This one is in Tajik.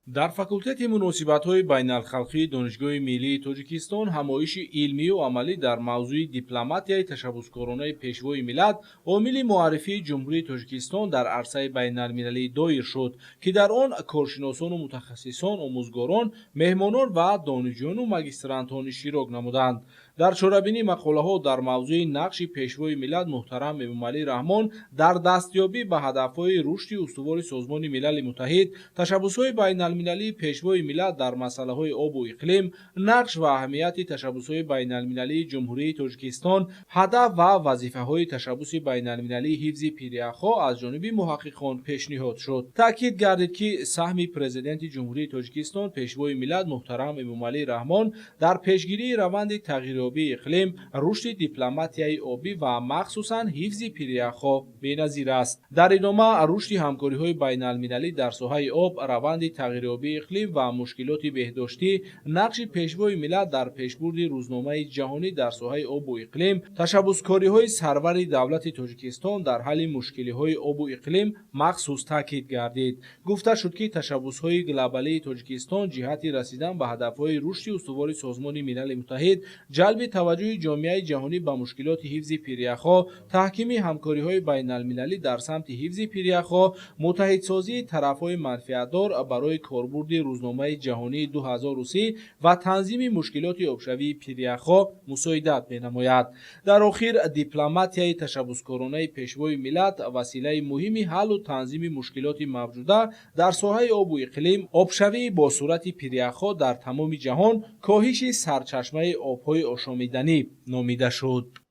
Дар факултети муносибатҳои байналхалқии Донишгоҳи миллии Тоҷикистон ҳамоиши илмию амалӣ дар мавзӯи «Дипломатияи ташаббускоронаи Пешвои миллат: омили муаррифии Ҷумҳурии Тоҷикистон дар арсаи байналмилалӣ» доир шуд, ки дар он коршиносону мутахассисон, омӯзгорон, меҳмонон ва донишҷӯёну магистрантон иштирок намуданд. Дар чорабинӣ мақолаҳо дар мавзӯи нақши Пешвои миллат муҳтарам Эмомалӣ Раҳмон дар дастёбӣ ба ҳадафҳои рушди устувори Созмони Милали Муттаҳид, ташаббусҳои байналмилалии Пешвои миллат дар масъалаҳои обу иқлим, нақш ва аҳамияти ташаббусҳои байналмилалии Ҷумҳурии Тоҷикистон, ҳадаф ва вазифаҳои ташаббуси байналмилалии ҳифзи пиряхҳо аз ҷониби муҳаққиқон пешниҳод шуд. Таъкид гардид, ки саҳми Президенти Ҷумҳурии Тоҷикистон, Пешвои миллат муҳтарам Эмомалӣ Раҳмон дар пешгирии раванди тағйирёбии иқлим, рушди дипломатияи обӣ ва махсусан ҳифзи пиряхҳо беназир аст. Дар идома рушди ҳамкориҳои байналмилалӣ дар соҳаи об, раванди тағйирёбии иқлим ва мушкилоти беҳдоштӣ, нақши Пешвои миллат дар пешбурди рӯзномаи ҷаҳонӣ дар соҳаи обу иқлим, ташаббускориҳои сарвари давлати Тоҷикистон дар ҳалли мушкилиҳои обу иқлим махсус таъкид гардид. Гуфта шуд, ки ташаббусҳои глобалии Тоҷикистон ҷиҳати расидан ба ҳадафҳои рушди устувори Созмони Милали Муттаҳид, ҷалби таваҷҷӯҳи ҷомеаи ҷаҳонӣ ба мушкилоти ҳифзи пиряхҳо, таҳкими ҳамкориҳои байналмилалӣ дар самти ҳифзи пиряхҳо, муттаҳидсозии тарафҳои манфиатдор барои корбурди рӯзномаи ҷаҳонии 2030 ва танзими мушкилоти обшавии пиряхҳо мусоидат менамояд. Дар охир дипломатияи ташаббускоронаи Пешвои миллат василаи муҳими ҳаллу танзими мушкилоти мавҷуда дар соҳаи обу иқлим, обшавии босуръати пиряхҳо дар тамоми ҷаҳон, коҳиши сарчашмаи обҳои ошомиданӣ номида шуд.